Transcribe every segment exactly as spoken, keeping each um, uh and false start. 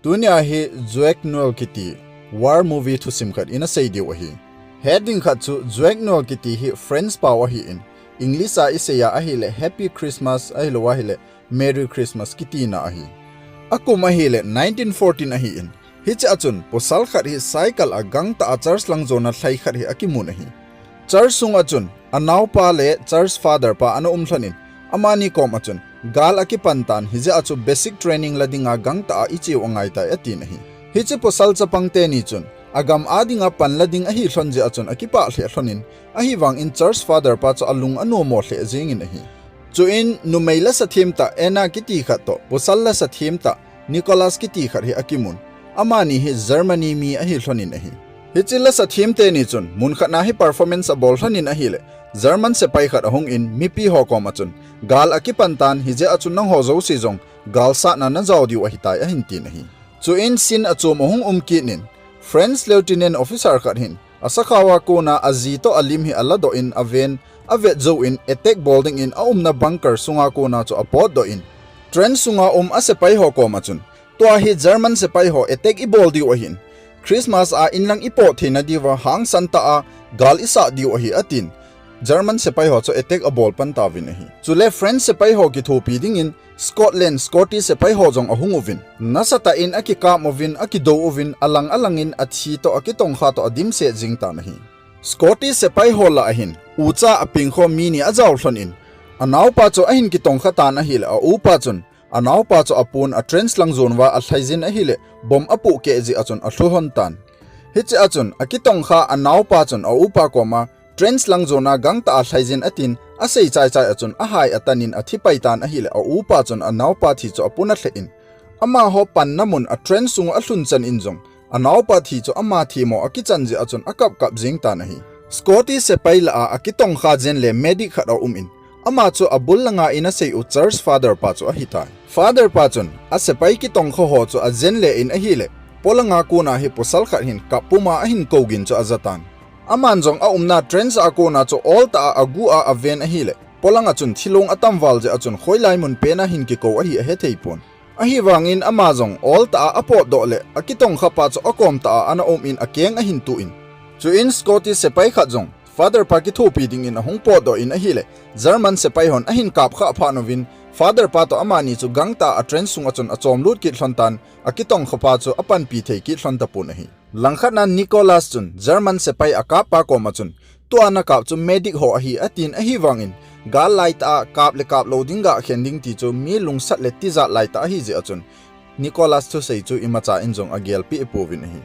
Tunia hi Joyeux Noël kiti war movie thusim khat ina sei diu ahi. Heading khat chu Joyeux Noël kiti hi French pao ahin, English a isei a ahile Happy Christmas ahilou ahile Merry Christmas kitina ahi. Akum ahile nineteen fourteen ahin, hiche a chun pasal khat hi cycle a gangtah a church lang jona lhai khat hi akimun ahi. Church sunga chun anaopa le church father pa ana um lhonin, amani koma chun gal akipan tan, hijeh a chu basic training la dinga gangtah a icheu angaitai atin ahi. Hiche pasal chapang teni chun agam a dinga pan la ding ahi lhon jeh a chun akipah lheh lhonin, ahivangin church father pa chu alung anomo lheh jengin ahi. Chuin numei lasa themtah Anna kiti khat toh pasal lasa themtah Nicholas kiti khat hi akimun. Amani hi Germany mi ahi lhonin ahi. Hiche lasa them teni chun mun khatna hi performance abol lhonin ahile, German sepai khat ahungin mipi ho koma chun, gal akipan tan, hijeh a chun nangho jouse jong gal satna najao diu ahitai ahin tin ahi. Chuin scene achom ahung um kitnin, French lieutenant officer khat hin asakhao a kona aji toh alim hi aladoh in aven, avet jouvin attack bol dingin aumna bunker sunga kona chu apotdoh in, trench sunga um asepai ho koma chun, tua hi German sepai ho attack ibol diu ahin, Christmas a inlang ipot theina diuva hangsan tah a gal isat diu ahi atin, German sepai ho chu attack abol pan tauvin ahi. Chule French sepai ho kithopi dingin Scotland, Scottish sepai ho jong ahung uvin, nasatah in akikap uvin, akidou uvin, alang alangin athi toh akitongkha toh adimset jeng tan ahi. Scottish sepai ho lah ahin ucha apengkhom mi ni ajao lhonin, anaopa chu ahin kitongkha tan ahile, aupa chun anaopa chu apon a trench lang jon uva alhaijin ahile, bomb apohkeh jeh a chun alhu lhon tan. Hiche a chun akitongkha anaopa chun aupa koma trench lang jona gangtah a lhaijin atin, asei chaichai a chun ahai atanin athipai tan ahile, aupa chun anaopa thi chu apon alheh in, amaho panna mun a trench sunga alhun chan in jong anaopa thi chu ama themmo akichan jeh a chun akapkap jeng tan ahi. Scottish sepai lah a akitongkha jen le medic khat aumin, ama chu abul langa ina sei u church father pa chu ahitai. Father pa chun asepai kitongkha ho chu ajen le in ahile, polanga kona hi pasal khat hin kap puma ahin kougin chu ajatan. Aman jong aumna trench a kona chu oltah a agu a aven ahile, polanga chun thilong atam val jeh a chun hoilai mun pena hin kikou ahi ahethei pon. Ahivangin ama jong oltah a apotdoh le akitongkha pa chu akom tah a ana umin akeng ahin tuh in. Chuin Scottish sepai khat jong father pa kithopi dingin ahung potdoh in ahile, German sepai hon ahin kapkhah phat uvin, father pa toh amani chu gangtah a trench sunga chun achomlut kit lhon tan, akitongkha pa chu apanpi thei kit lhon tapon ahi. Langkhatna Nicholas chun German sepai akap pa koma chun, tua nakap chu medic ho ahi atin, ahivangin gal laitah a kap le kap lou ding gah khen ding ti chu mi lungsat le tijat laitah ahi jeh a chun, Nicholas thusei chu imacha in jong agelpeh pouvin ahi.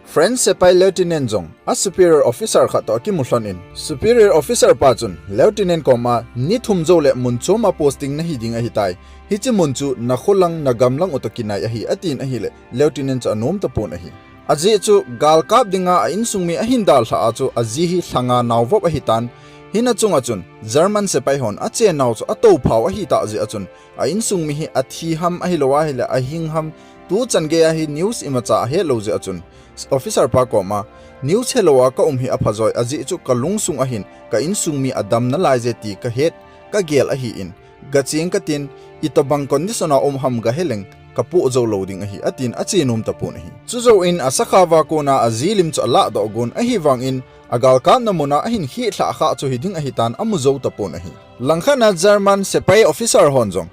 French sepai lieutenant jong a superior officer khat toh akimu lhonin, superior officer pa chun lieutenant koma ni thum jou le mun chom a posting nahi ding ahitai. Hiche mun chu nakho lang nagam lang u toh kinai ahi atin ahile, lieutenant chu anom tapon ahi. Ajeh chu gal kap dinga a insung mi ahin dalhah a chu aji hi lhanga naovop ahitan. Hina chunga chun German sepai hon achennau chu atophau ahitah jeh a chun, a insung mi hi athi ham ahilou ahile ahing ham, tuchan geiya hi news imacha ahetlou jeh a chun, officer pa koma, news helou a kaum hi aphajoi, ajeh chu kalungsung ahin ka insung mi adam nalai je ti kahet, kagel ahin, gacheng katin, itobang condition a um ham gaheleng, kapoh jou lou ding ahi, atin achenom tapon ahi. Chujouvin asakhao a kona aji lim chu alahdoh gon, ahivangin agal kapna muna ahin khih lhah khah chu hiding ahitan amu jou tapon ahi. Langkhatna German sepai officer hon jong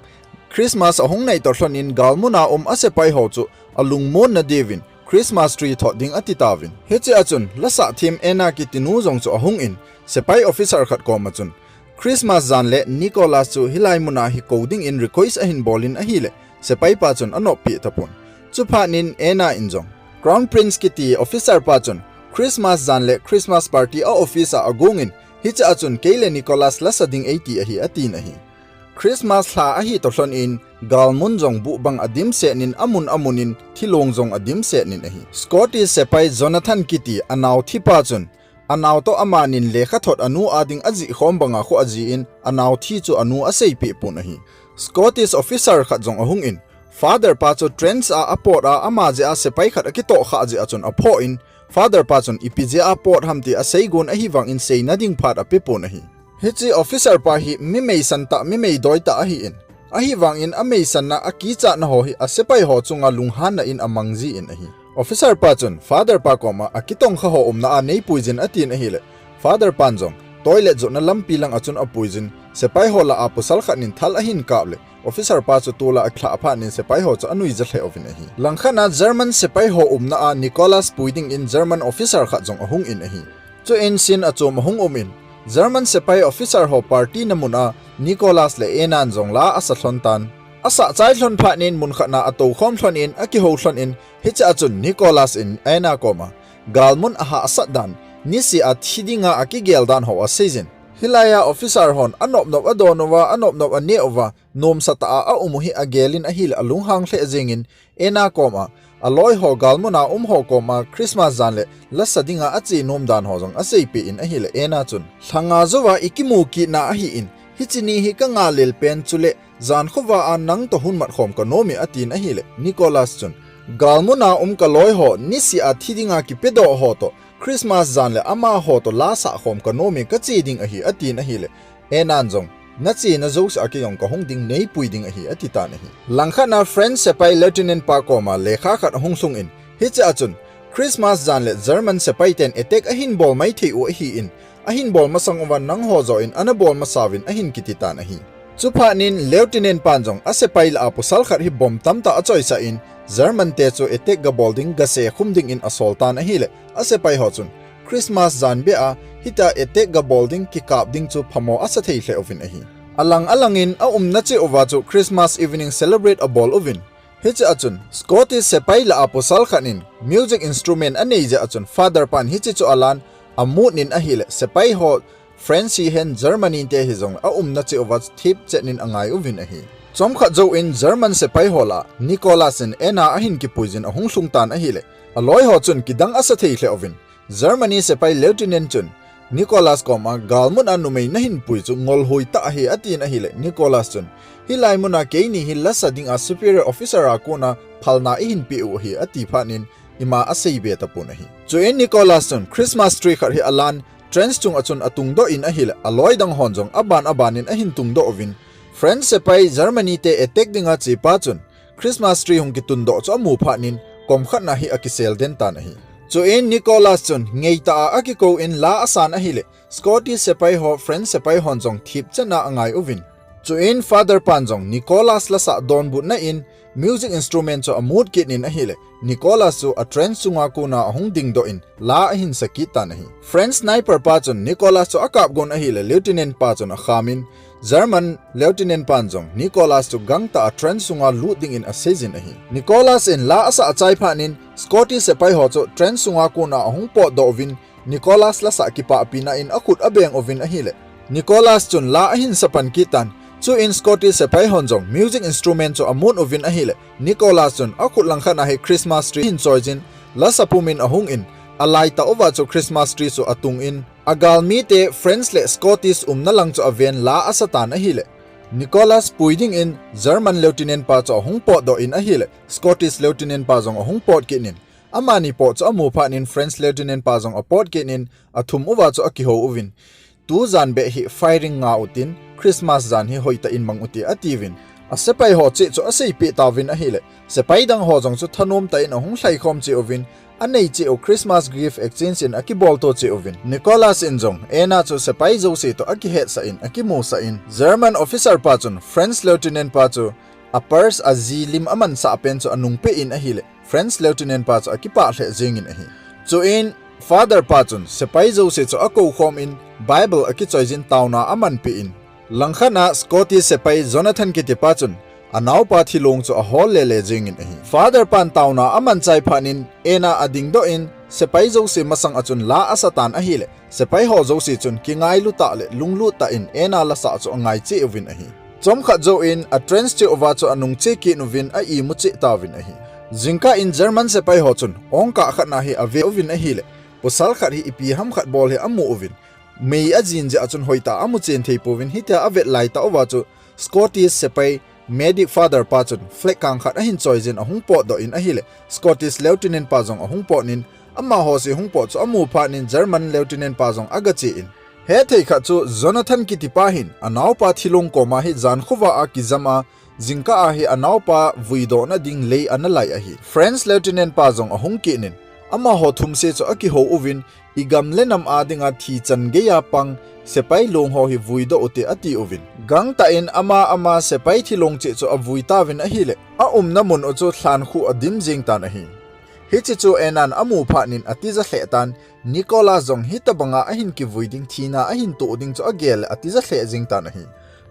Christmas ahung nai toh lhonin galmuna um asepai ho chu alungmonna diuvin Christmas tree thot ding atitauvin. Hiche a chun lasah them Anna kitinu jong chu ahungin, sepai officer khat koma chun Christmas jan le Nicholas chu hilai muna hi kou dingin request ahin bolin ahile, sepai pa chun anoppeh tapon. Chuphatnin Anna in jong Crown Prince kiti officer pa chun Christmas jan le Christmas party a office a agongin, hiche a chun kei le Nicholas lasa ding eiti ahi atin ahi. Christmas lha ahi toh lhonin, galmun jong buhbang adimsetnin amun amunin thilong jong adimsetnin ahi. Scottish sepai Jonathan kiti anao thipa chun, anao toh amanin lekhathot anu a ding ajihkhom banga kho ajiin, anao thi chu anu aseipeh pon ahi. Scottish officer khat jong ahungin, father pa chu trench a apot a ama jeh a sepai khat akitohkhah jeh a chun aphoh in, father pa chun ipi jeh a apot ham ti aseigon ahivangin seina ding phat apepon ahi. Hiche officer pa hi mi meisan tah, mi meidoi tah ahin, Ahivangin ameisanna, akichatna ho hi asepai ho chunga lunghanna in amang jin ahi. Officer pa chun Father pa koma akitongkha ho umna a neipuijin atin ahile, Father pan jong toilet jotna lampi lang a chun apuijin, sepai ho lah a pasal khat in thal ahin kap le, officer pa chu tol a athlah phat in sepai ho chu anuija lheh uvin ahi. Langkhat a German sepai ho umna a Nicholas pui dingin German officer khat jong ahung in ahi. Chuin scene achom ahung um in, German sepai officer ho party na mun a Nicholas le Anna jong la asa lhon tan. Asa chai lhon phat in mun khat a atou khom lhon in, akihou lhon in, hiche a chun Nicholas in Anna koma galmun ahahsat dan, nisih a thi dinga akigel dan ho aseijin. Hilai a officer hon anop nop adon uva, anop nop ane uva, nomsa tah a aum u hi agel in ahile alunghang lheh jengin, Anna koma aloi ho galmun a um ho koma Christmas jan le lasa dinga ache nom dan ho jong aseipeh in ahile, Anna chun, lhanga jouva ikimu kitna ahin, hiche ni hi kangah lel pen, chule jan khovah a nang toh hun mat khom kanom e, atin ahile, Nicholas chun, galmun a um kaloi ho nisih a thi dinga kipedoh ho toh Christmas jan le amaho toh la sah khom kanom e, kache ding ahi, atin ahile, Anna jong, nachena jouse a kei jong kahung ding, neipui ding ahi, ati tan ahi. Langkhat a French sepai Lieutenant pa koma lekha khat ahung lhung in, hiche a chun, Christmas jan le German sepai ten attack ahin bol maithei u ahin, ahin bol masang uva nangho joh in ana bol masa uvin ahin kiti tan ahi. Chuphat in Lieutenant pan jong asepai lah a pasal khat hi bomb tamtah achoisah in, German te chu attack gabol ding, gase khum dingin asol tan ahile, asepai ho chun, Christmas jan beh a hitia attack gabol ding, kikap ding chu phamo asa thei lheh uvin ahi. Alang alangin aumna cheh uva chu Christmas evening celebrate abol uvin. Hiche a chun Scottish sepai lah a pasal khat in music instrument anei jeh a chun Father pan hiche chu alan, amut in ahile, sepai ho French hihen Germany te hijong aumna cheh uva thip chet in angai uvin ahi. Chomkhat jouvin German sepai ho lah a Nicholas in Anna ahin kipuijin ahung lhung tan ahile, aloi ho chun kidang asa thei lheh uvin, Germany sepai Lieutenant chun Nicholas koma galmun a numei nahin pui chu ngolhoi tah ahi, atin ahile, Nicholas chun, hilai mun a keini hi lasa dinga superior officer a kona phalna ihin peh u ahi, ati phat in ima aseibe tapon ahi. Chuin Nicholas chun Christmas tree khat hi alan, trench chung a chun atungdoh in ahile, aloi dang hon jong aban aban in ahin tungdoh uvin, French sepai Germany te attack dinga chepa chun Christmas tree hung kitundoh chu amu phat in, kom khat na hi akisel den tan ahi. Chuin Nicholas chun ngeitah a akikou in la asan ahile, Scottish sepai ho French sepai hon jong thip chet a angai uvin. Chuin Father pan jong Nicholas lasah donbutna in music instrument chu amut kit in ahile, Nicholas chu a trench chunga kona ahung dingdoh in la ahin sa kit tan ahi. French sniper pa chun Nicholas chu akap gon ahile, Lieutenant pa chun akham in, German Lieutenant pan jong Nicholas chu gangtah a trench sunga lut dingin aseijin ahi. Nicholas in la asah achai phat in Scottish sepai ho chu trench sunga kona ahung potdoh uvin, Nicholas lasah kipahpina in akhut abeng uvin ahile, Nicholas chun la ahin sapan kit tan. Chuin Scottish sepai hon jong music instrument chu amut uvin ahile, Nicholas chun akhut langkhat na hi Christmas tree ahin choijin, lasa pumin ahung in, alaitah uva chu Christmas tree chu atung in, agalmi te French le Scottish umna lang chu aven la asa tan ahile, Nicholas pui dingin German Lieutenant pa chu ahung potdoh in ahile, Scottish Lieutenant pa jong ahung pot kit in, amani pot chu amu phat in French Lieutenant pa jong apot kit in, athum uva chu akihou uvin, tujan beh hi firing nga utin, Christmas jan hi hoitah in mang ute, atiuvin, asepai ho cheh chu aseipeh tauvin ahile, sepai dang ho jong chu thanom tah in ahung lhaikhom cheh uvin, anei cheh u Christmas gift exchange in akibolto cheh uvin, Nicholas in jong Anna chu sepai jouse toh akihetsah in, akimusah in, German officer pa chun French Lieutenant pa chu a purse, aji lim amansah pen chu anungpeh in ahile, French Lieutenant pa chu akipah lheh jengin ahi. Chuin Father pa chun sepai jouse chu akoukhom in, Bible akichoijin, taona amanpeh in, langkhat a Scottish sepai Jonathan kitipa chun anaopa thilong chu ahol lele jengin ahi. Father pan taona amanchai phat in Anna adingdoh in, sepai jouse masang a chun la asa tan ahile, sepai ho jouse chun kingailu tah le lunglut tah in Anna lasah chu angai cheh uvin ahi. Chomkhat jouvin a trench cheh uva chu anung che kit uvin a imu cheh tauvin ahi. Jingkah in German sepai ho chun ongkah khat na hi ave uvin ahile, pasal khat hi ipi ham khat bol hi amu uvin, mei ajin jeh a chun hoitah a amu chen thei pouvin, hitia avet laitah uva chu Scottish sepai medic Father pa chun flag kang khat ahin choijin ahung potdoh in ahile, Scottish Lieutenant pa jong ahung pot in, amaho jouse hung pot chu amu phat in German Lieutenant pa jong agache in, hethei khat chu Jonathan kitipa hin anaopa thilong koma hi jan khovah a kijam a, jingkah a hi anaopa vuidohna ding lei ana lai ahi. French Lieutenant pa jong ahung kit in, amaho thumse chu akihou uvin, igam le nam a dinga thi chan geiya pang sepai long ho hi vuidoh ute ati uvin. Gangtah in ama ama sepai thilong cheh chu avui tauvin ahileh, aumna mun u chu lhankhuh adim jeng tan ahi. Hiche chu Anna'n amu phat in atija lheh tan, Nicholas jong hitobanga ahin kivui ding, thina ahin toh ding chu agel le atija lheh jeng tan ahi.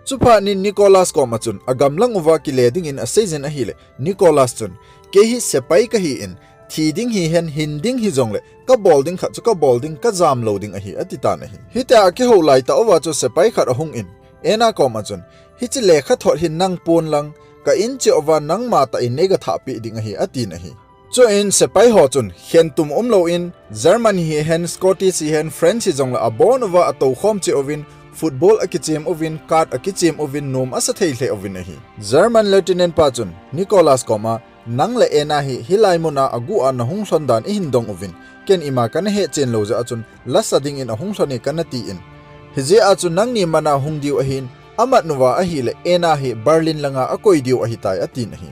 Chuphat in Nicholas koma chun agamlang uva kile dingin aseijin ahileh, Nicholas chun, kei hi sepai kahi in, thi ding hihen, hin ding hijongle, kabol ding khat chu kabol ding, kajam lou ding ahi, ati tan ahi. Hitia akihou laitah uva chu sepai khat ahung in, Anna koma chun, hiche lekhathot hi nang pon lang, ka in cheh uva nangma tah in neiga thahpeh ding ahi, atin ahi. Chuin sepai ho chun, khentum umlouvin, German hihen, Scottish hihen, French hijongle abon uva atoukhom cheh uvin, football akichem uvin, card akichem uvin, nom asa thei lheh uvin ahi. German Lieutenant pa chun, Nicholas koma, nang le Anna hi, hilai muna aguh a nahung lhon dan ihin dong uvin, ken ima kana hetchen lou jeh a chun, lasa dingin ahung lhon e kana tin. Hijeh a chu nangni mana hung diu ahin, amat uva ahileh, Anna hi Berlin langa akoi diu ahitai atin ahi.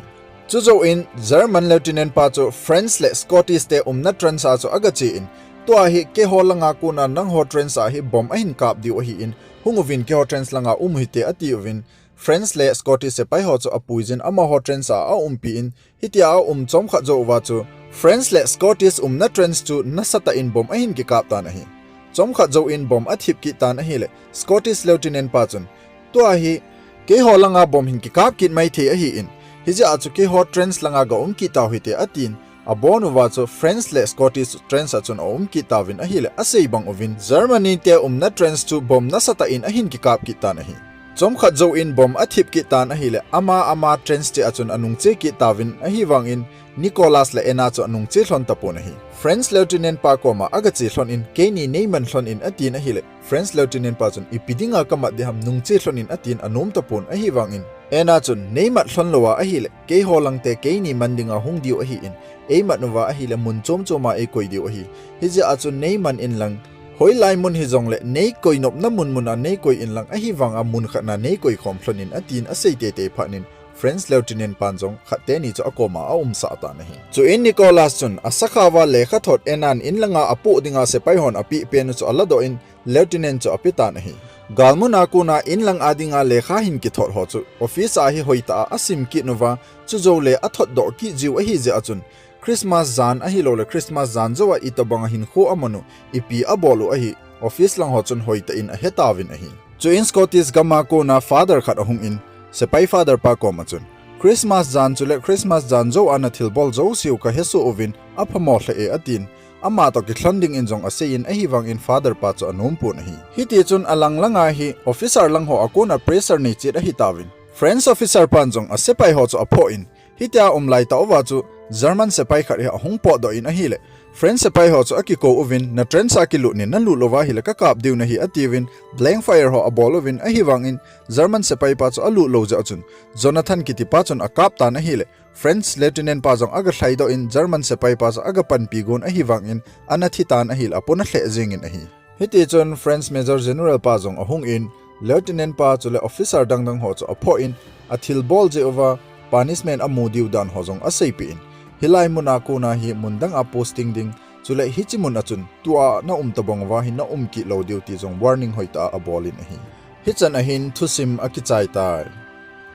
Chujouvin, German Lieutenant pa chu French le Scottish te umna trench a chu agache in, tua hi keiho langa kona nangho trench a hi bomb ahin kap diu ahin, hung uvin keiho trench langa um uhite ati uvin, French le Scottish sepai ho chu apuijin amaho trench a aumpi in, hitia aum chomkhat jou uva chu French le Scottish umna trench chu nasatah in bomb ahin kikap tan ahi. Chomkhat jouvin bomb athip kit tan ahileh, Scottish Lieutenant pa chun, tua hi, keiho langa bomb hin kikap kit maithei ahin, hijeh a chu keiho trench langa gaum kit tau hite atin, abon uva chu French le Scottish trench a chun aum kit tauvin ahileh, asei bang uvin Germany te umna trench chu bomb nasatah in ahin kikap kit tan ahi. Chomkhat jouvin bomb athip kit tan ahileh, ama ama trench cheh a chun anungche kit tauvin ahivangin, Nicholas le Anna chu anungche lhon tapon ahi. French Lieutenant pa koma agache lhon in, keini neiman lhon in atin ahileh, French Lieutenant pa chun, ipi dinga kamat ding ham, nungche lhon in atin anom tapon ahivangin, Anna chun, neimat lhon louva ahileh, keiho langte keini man dinga hung diu ahin, eimat uva ahileh mun chom choma eikoi diu ahi. Hijeh a chun neiman inlang, hoilai mun hijongle neikoi nopna mun muna neikoi inlang, ahivanga mun khatna neikoi khom lhon in atin asei teitei phat in, French Lieutenant pan jong khat teni chu akoma aumsah tan ahi. Chuin Nicholas chun asakha uva lekhathot Anna'n inlanga apoh dinga sepai hon apeh pen u chu aladoh in, Lieutenant chu ape tan ahi. Galmuna kona inlang a dinga lekha hin kithot ho chu office a hi hoitah a asim kit uva, chujoule athotdoh kit jiu ahijeh a chun, Christmas jan ahiloule Christmas jan jouva itobanga hinkho aman u, ipi abol u ahi, office lang ho chun hoitah in ahe tauvin ahi. Chuin Scottish gama kona father khat ahung in, sepai father pa koma chun, Christmas jan chule Christmas jan jouva nathilbol jouseu kahesoh uvin, aphamo lheh e atin, amatoh kilhon dingin jong aseiyin ahivangin father pa chu anompon ahi. Hitichun alang langa hi officer lang ho a kona pressure neichet ahitauvin, French officer pan jong asepai ho chu aphoh in, hitia aum laitah uva chu German sepai khat hi ahung potdoh in ahileh, French sepai ho chu akikou uvin, na trench a kilut in, nalut louva ahileh kakap diu nahi atiuvin, blank fire ho abol uvin ahivangin, German sepai pa chu alut lou jeh a chun, Jonathan kitipa chun akap tan ahileh, French Lieutenant pa jong agalhaidoh in, German sepai pa chu agapanpi gon ahivangin, ana thi tan ahileh, apona lheh jengin ahi. Hitichun French Major General pa jong ahung in, Lieutenant pa chule officer dangdang ho chu aphoh in, athilbol jeh uva punishment amu diu dan ho jong aseipeh in, hilai muna kona hi mun danga posting ding, chule hiche mun a chun tua naum tobang uva hi naum kit lou diu ti jong warning hoitah a abol in ahi. Hichan ahin thusim akichai tai.